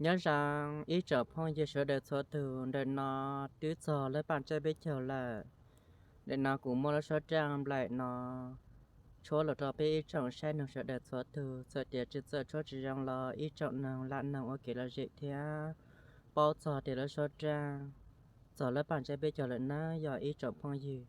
Nyob zoo ib tsoom phooj ywg sawv daws txhua tus, ntawm no twb txog lub paj tsab peb caug lawm. Ntawm no kuv muaj lub suab raj nplaim no tshuab los rau peb ib tsoom saib noog sawv daws txhua tus. Txawm tias tsis txawj tshuab tsis zoo los ib tsoom noog lam noog ua kev lom zem thiab paub txog tias lub suab raj txog lub paj tsab peb caug lawm na yog ib tsoom phooj ywg.